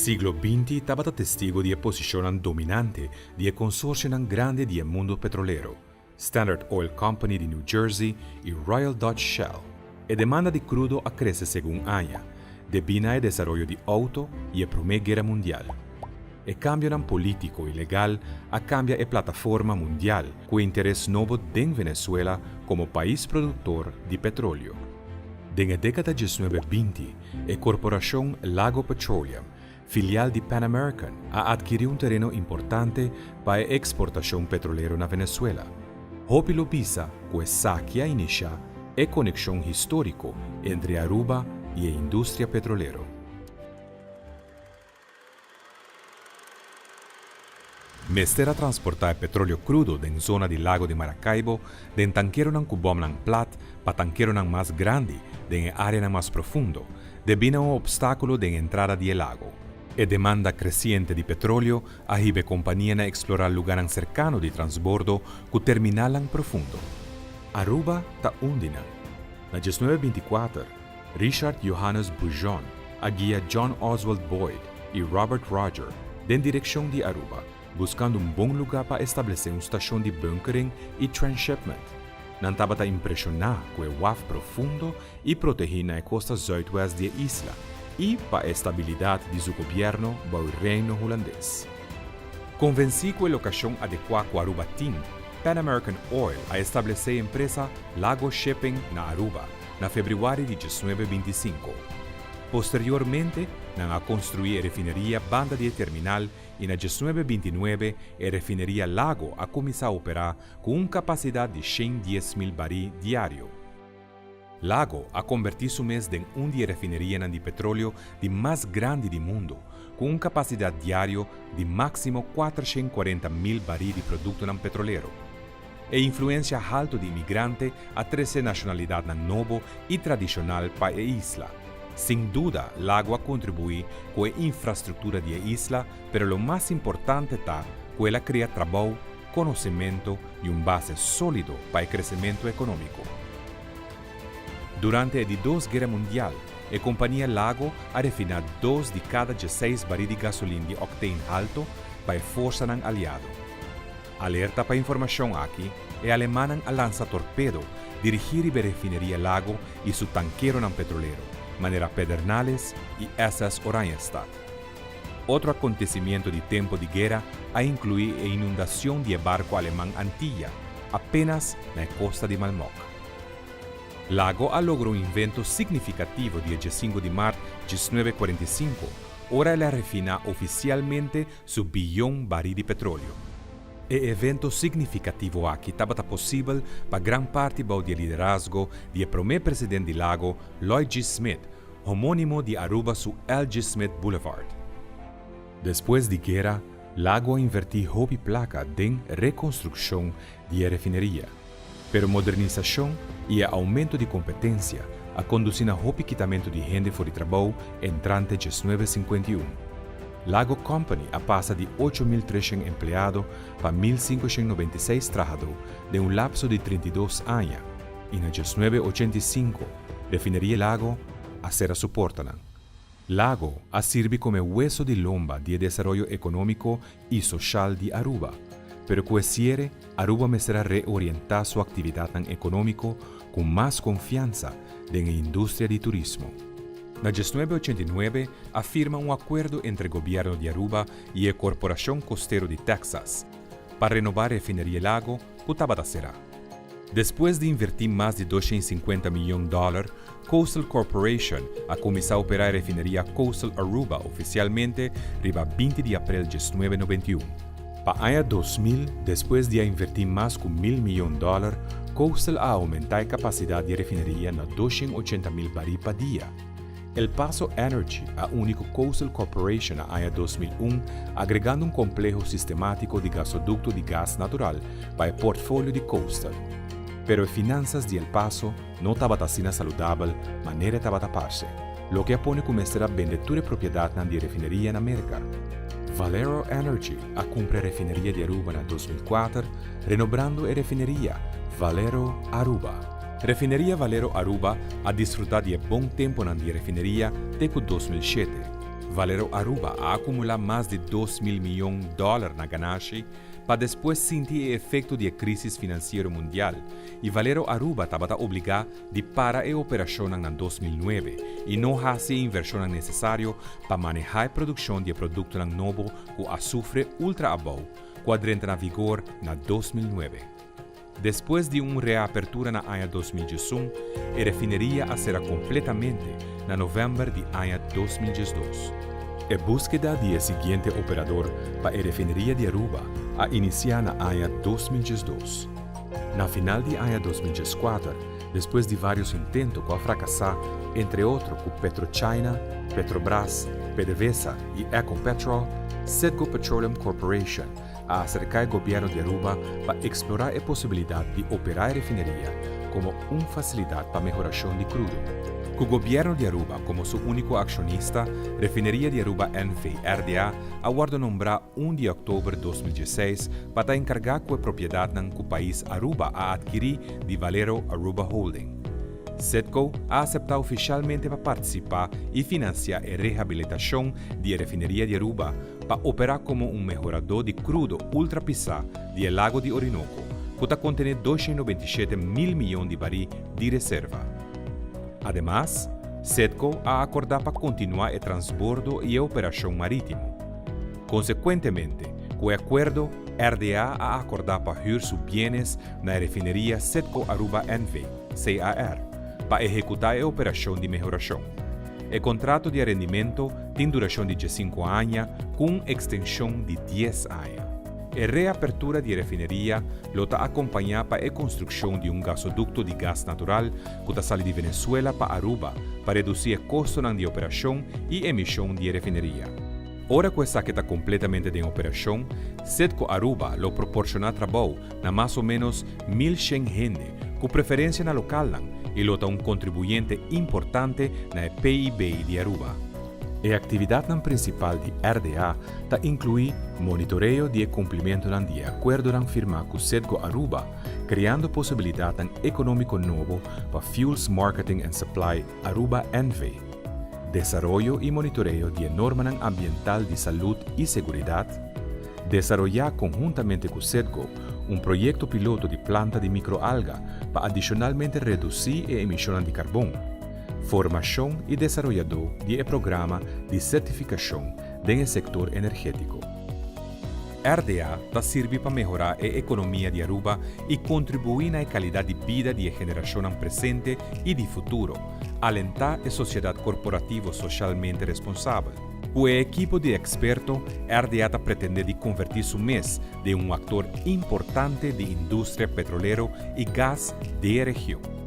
Siglo 20 tabata testigo di e posishonnan dominante di e konsorsionan grandi di e mundu petrolero, Standard Oil Company di New Jersey i Royal Dutch Shell. E demanda di krudo a krese segun aña, debí na e desaroyo di outo i e Promé Guera Mundial. E kambionan polítiko i legal a kambia e plataforma mundial ku e interes nobo den Venezuela komo pais produktor di petrolio. Den e dékada 1920, e korporashon Lago Petroleum, filial di Pan American, a atkirí un tereno importante pa e eksportashon petrolero na Venezuela. Hopi lo bisa ku esaki a inishá e konekshon históriko entre Aruba i e industria petrolero. Mester a transportá e petróleo krudo den zona di Lago di Maracaibo den tankeronan ku bòmnan plat pa tankeronan mas grandi den e áreanan mas profundo, debí na un opstákulo den entrada di e lago. E demanda kresiente di petróleo a hiba e kompania na eksplorá lugánan serkano di transbordo ku terminalnan profundo. Aruba ta un di nan. Na 1924, Richard Johannes Bouillon a guia John Oswald Boyd i Robert Roger den direkshon di Aruba, buskando un bon lugá pa establesé un stashon di bunkering i transshipment. Nan tabata impreshoná ku e waf profundo i protehí na e kosta zuidwest di e isla i pa e stabilidat di su gobièrnu bou Reino Hulandes. Konvensí ku e lokashon adekuá ku Aruba tin, Pan American Oil a establesé e empresa Lago Shipping na Aruba na febrüari di 1925. Posteriormente nan a konstruí e refineria banda di e terminal i na 1929 e refineria Lago a kuminsá operá ku un kapasidat di 110,000 barí diario. Lago a kombertí su mes den un di e refinerianan di petróleo di mas grandi di mundu, ku un kapasidat diario di máksimo 440,000 barí di produktonan petrolero. E influensia haltu di imigrante a trese nashonalidatnan nobo i tradishonal pa e isla. Sin duda Lago a kontribuí ku e infrastruktura di e isla, pero lo mas importante ta ku el a krea trabou, konosementu i un base sólido pa e kresementu ekonómiko. Durante e di dos Guera Mundial, e kompania Lago a refiná dos di kada dieseis barí di gasolin di octane halto pa e forsanan aliado. Alerta pa informashon aki, e alemannan a lansa torpedo dirigí riba e refineria Lago i su tankeronan petrolero, manera Pedernales i SS Oranjestad. Otro acontecimiento di tempo di guera a inclui e inundacion di e barco aleman Antilla, apenas na e costa di Malmok. Lago a logra un invento significativo dia 15 di maart 1945, ora el a refina oficialmente su biyon barí di petroleo. E evento significativo aki tabata posibel pa gran parti bou di e liderazgo di e prome president di Lago, Lloyd G. Smith, homónimo di Aruba su LG. Smith Boulevard. Despues di guera, Lago a invertí hopi plaka den rekonstrukshon di e refineria, pero modernisashon i e oumento di kompetensia a kondusí na hopi kitamentu di hende for di trabou entrante 1951. Lago Company a pasa di 8300 empleado pa 1596 trahadó den un lapso di 32 aña i na 1985 Refineria Lago a sera su portanan. Lago a sirbi como e hueso di lomba di e desaroyo economico y social di Aruba, pero cu e ciere Aruba mester a reorienta su actividadnan economico cu mas confiansa den e industria di turismo. Na 1989 a firma un acuerdo entre Gobierno di Aruba y e Corporacion Costero di Texas pa renoba Refineria Lago cu tabata sera. Despues di invertí mas di 250 miyon dòler, Coastal Corporation a kuminsá operá e refineria Coastal Aruba ofisialmente riba 20 di aprel 1991. Pa aña 2000, despues di a invertí mas ku 1000 miyon dòler, Coastal a oumentá e kapasidat di e refineria na 280,000 barí pa dia. El Paso Energy a uni ku Coastal Corporation na aña 2001, agregando un kompleho sistemátiko di gasodukto di gas natural pa e portfolio di Coastal. Pero e finansas di El Paso no tabata asina saludabel manera e tabata parse, loke a pone ku mester a bende tur e propiedatnan di e refineria na Merka. Valero Energy a kumpra e refineria di Aruba na 2004, renobrando e refineria Valero Aruba. Refineria Valero Aruba a disfruta di e bon temponan di e refineria te cu 2007. Valero Aruba a acumula mas di 2000 miyon dollar na ganashi pa despues sinti e efecto di e crisis financiero mundial y Valero Aruba tabata obliga di para e operacionnan na 2009 y no haci e inversionnan necesario pa maneha e produccion di e productonan nobo cu azufre ultra abou cu a drenta na vigor na 2009. Despues di un reapertura na aña 2011, e refineria a cera completamente na november di aña 2012. E buskeda di e siguiente operador pa e refineria di Aruba a inicia na aña 2012. Na final di aña 2014, despues di varios intento cu a fracasa, entre otro cu PetroChina, Petrobras, PDVSA y Ecopetrol, Citgo Petroleum Corporation a acerca e gobierno di Aruba pa explora e posibilidad di opera e refineria como un facilidad pa mehoracion di crudo. Cu gobierno di Aruba como su unico accionista, Refineria di Aruba NV RDA a wordo nombra 1 di october 2016 pa ta encarga cu e propiedadnan cu pais Aruba a adkiri di Valero Aruba Holding. Citgo a acepta oficialmente pa participa y financia e rehabilitacion di e refineria di Aruba pa opera como un mehorador di crudo ultra pisa di e Lago di Orinoco, cu ta contene 297 mil miyon di bari di reserva. Ademas, Citgo a acorda pa continua e transbordo y e operacion maritimo. Consecuentemente, cu e acuerdo, RDA a acorda pa huur su bienes na refineria Citgo Aruba NV, CAR, pa ehecuta e operacion di mehoracion. E contrato di arrendamento tin duracion di 5 aña cu extension di 10 aña. E reapertura di refineria lo ta acompaña pa e construccion di un gasoducto di gas natural cu ta sali di Venezuela pa Aruba pa reduci e costo di operacion y emision di refineria. Ora cu esaki ta completamente den operacion, Citgo Aruba lo proporciona trabou na mas o menos 1100 hende, cu preferencia na local y lo ta un contribuyente importante na PIB di Aruba. E actividad principal di RDA ta inclui monitoreo di cumplimento di acuerdo firma cu Citgo Aruba, creando posibilidad economico nobo pa Fuels Marketing and Supply Aruba NV. Desaroyo y monitoreo di norma ambiental di salud y seguridad, desaroya conhuntamente cu Citgo un proyecto piloto di planta di microalga pa adicionalmente reduci e emision di carbon, formacion y desaroyo di programa di certificacion den sector energetico. RDA ta sirbi pa mehora e economia di Aruba y contribui na calidad di bida di generacion presente y di futuro, alenta e sociedad corporativo socialmente responsabel. Cu e ekipo di experto, RDA ta pretende di converti su mes den un actor importante di industria petrolero y gas di e region.